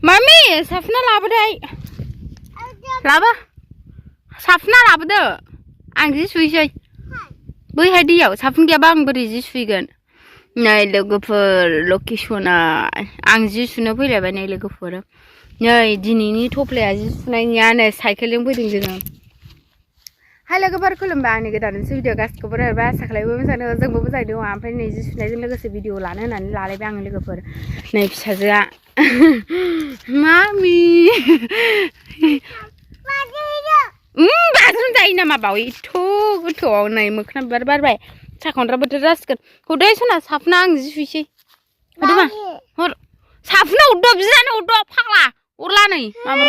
Mami, safna labu dai. Labu? Safna labu deh. Angji suisai. बै हादियाव साफुन गैयाबा आं बोरै जि सुइगोन नै लोगोफोर लकेसना आं जि सुनो फैलायबाय नै लोगोफोर नै दिनैनि थफ्लाया जि सुनायनिया नै साइकेलजों फैदों जोङो हाय लोगोफोर खुलुमबाय आंनि गोदान मोनसे भिडिअ गासिखौबो रायबाय आसा खालामो मोजाङै जोंबो मोजाङै दङ ओमफ्राय नै जि सुनायजों लोगोसे भिडिअ लानो होननानै लालायबाय आङो लोगोफोर नै फिसाजोआ मामि बाथरुम जायो नामा बाव एथ' गोथौआव नै मोखोना बिबार बारबाय साखनद्रा बोथोर जासिगोन हरदो सना साफुना आं जि सुइसै हरदो मा हर साफुना हरदो बिनानै हरदो फाग्ला हरला नै माबा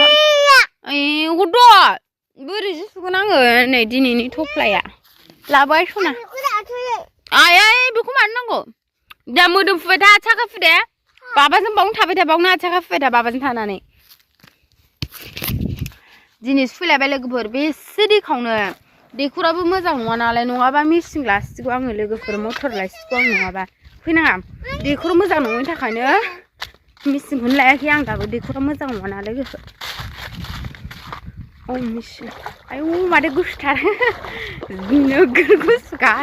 हरदो बोरै जि सुगोन आङो नै दिनैनि थफ्लाया लाबाय सना आय बेखौ मानो नांगौ दा मोदोम फुबाय था साखा फुदे बाबाजों बावनो थाबाय था बावनो साखा फुबाय था बाबाजों थानानै दिनै सुफैलायबाय लोगोफोर बेसे दैखावनो दैखराबो मोजां नङा नालाय नङाबा मेचिन लासिगौ आङो लोगोफोर मटर लासिगौ आं नङाबा फैनाङा दैखर मोजां नङैनि थाखायनो मेचिनखौनो लायाखै आं दाबो दैखरा मोजां नङा नालाय गोसो औ मेचिन आयौ माथो गुसुथार नोगोर गुसुखा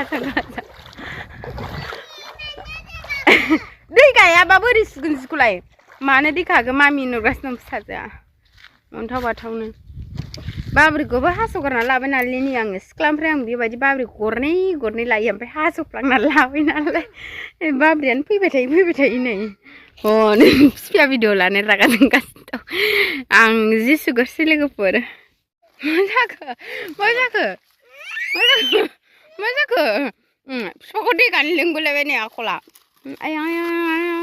दै गायाबा बोरै सुगोन जिखौलाय मानो दै खागोन मामि नुगासिनो दं फिसाजोआ अन्थाव बाथावनो बाब्रिखौबो हास'गारना लाबाय नालाय नै आङो सिख्लानिफ्राय आं बेबायदि बाब्रि गरनै गरनै लायो ओमफ्राय हास'फ्लांना लाबाय नालाय बाब्रियानो फैबाय थायो नै हनै फिफाया भिडिअ लानो रागा जोंगासिनो दं आं जि सुगारसै लोगोफोर मा जाखो फिफाखौ दै गानो लिंबोलायबाय नै आखला आया आया आया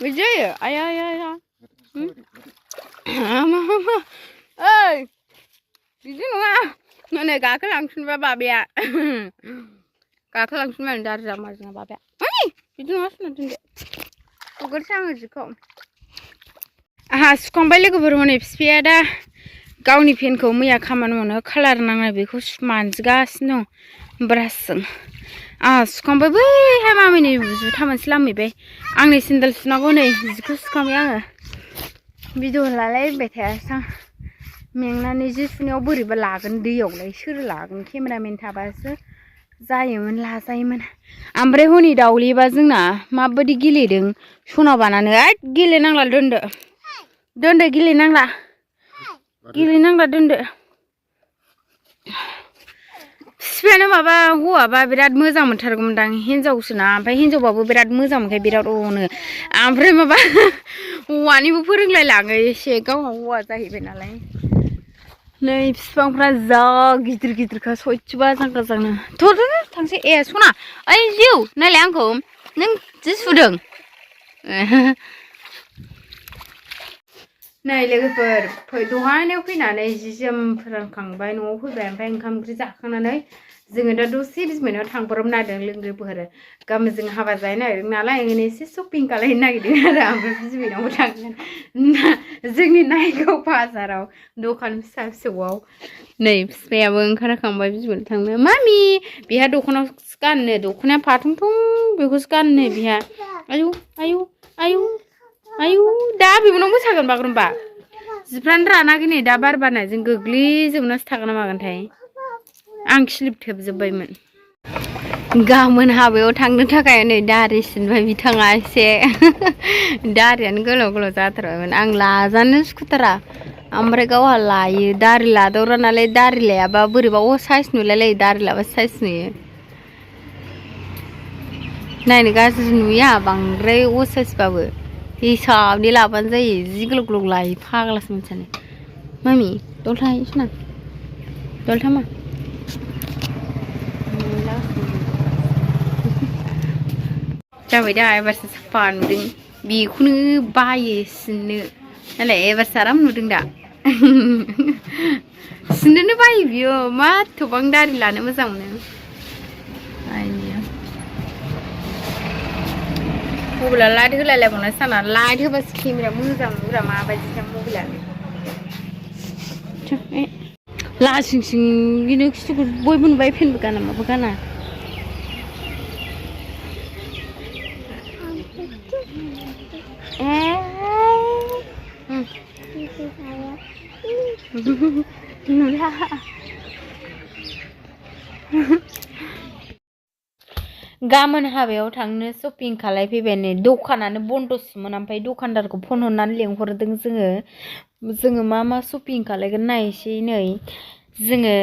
बिदि जायो आया आया आया ओइ बिदि नङा नै गाखोलांफिनबा बाबाया गाखोलांफिनबाय दारि जामारजों बाबाया ओइ बिदि नङा सुना दोनदो सुगोरसै आङो जिखौ आंहा सुखांबाय लोगोफोर हनै फिफाया दा गावनि पेनखौ मैया खामानि मावनो कालार नांनाय बेखौ मानजिगासिनो दं ब्रासजों आंहा सुखांबाय बैहाय मामिनि जुथा मोनसे लामहैबाय आंनि सेन्देल सुनांगौ नै जिखौ सुखांबाय आङो भिडिअ लालायबाय थायासै आं मेंनानै जि सुनायाव बोरैबा लागोन दैयावलाय सोर लागोन केमेरामेन थाबासो जायोमोन लाजायोमोन ओमफ्राय हनै दाउलिबा जोंना माबायदि गेलेदों सना बानानो गेलेनांला दोनदो गेलेनांला दोनदो फिफायानो माबा हौवाबा बिराद मोजां मोनथारगौमोनदां हिनजावसोना ओमफ्राय हिनजावबाबो बिराद मोजां मोनखाय बिराद अनो ओमफ्राय माबा हौवानिबो फोरोंलायलाङो एसे गावहा हौवा जाहैबाय नालाय नै बिफांफ्रा जा गिदिर गिदिरखा सयथिबो आजां गाजांनो थ' थांसै ए सना ओइ जिउ नायलाय आंखौ नों जि सुदों नै लोगोफोर दहायनो फैनानै जि जोम फोरानखांबाय न'आव फैबाय ओमफ्राय ओंखाम ओंख्रि जाखांनानै जोङो दा दसे बिमानाव थांब्रबनो नागिरदों लोगोफोर गाबोन जों हाबा जानो नागिरदों नालाय ओंखायनो एसे शपिं खालामनो नागिरदों आरो ओमफ्राय बिमानावबो थांगोन जोंनि नायगाव बाजाराव दखान फिसा फिसौआव नै बिफायाबो ओंखारखांबाय बिमानाव थांनो मामि बेहा दख'नाखौसो गाननो दख'नाया फाथं थं बेखौसो गाननो बेहा आयौ आयौ आयौ आयौ दा बिबोनाव मोसागोन बागुरुम्बा जिफ्रानो रानाखै नै दा बार बारनायजों गोग्लैजोबनासो थागोन ना मागोनथाय आं खिलिब थोबजोब्बायमोन गाबोन हाबायाव थांनो थाखाय नै दारि सिनबाय बिथाङा एसे दारियानो गोलाव गोलाव जाथारबायमोन आं लाजानो सुखुथारा ओमफ्राय गावहा लायो दारि लादावरा नालाय दारि लायाबा बोरैबा साइज नुलायलायो दारि लाबा साइज नुयो नायनो गाज्रि नुया बांद्राय साइजबाबो हिसाबनि लाबानो जायो जि गोलाव गोलाव लायो फाग्लासो मोनसानो मामि दलथा सना दलथा मा जाबाय दा एबारसो साफा नुदों बेखौनो बायो सिननो नालाय एबारसो आराम नुदों दा सिननोनो बायो बियो मा थबां दारि लानो मोजां मोनो मबाइला लाइट होलायलायबावना साना लाइट होबासो केमेरा मोजां नुरा माबायदिथाय मबाइलानो लासिं सिं बिनो खिथुखौ बयबो नुबाय फेनबो गाना माबो गाना नुला गामोन हाबायाव थांनो शपिं खालायफैबाय नै दखानानो बन्दसोमोन ओमफ्राय दखानदारखौ फन हरनानै लेंहरदों जोङो मा शपिं खालायगोन नायसै नै जोङो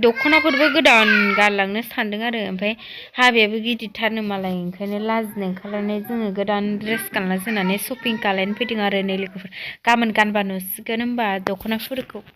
दख'नाफोरबो गोदान गानलांनो सानदों आरो ओमफ्राय हाबायाबो गिदिरथारनो मालाय ओंखायनो लाजिनाय ओंखारनानै जोङो गोदान ड्रेस गानला जोनानै शपिं खालायनो फैदों आरो नै लोगोफोर गाबोन गानबा नुसिगोन होनबा दख'नाफोरखौ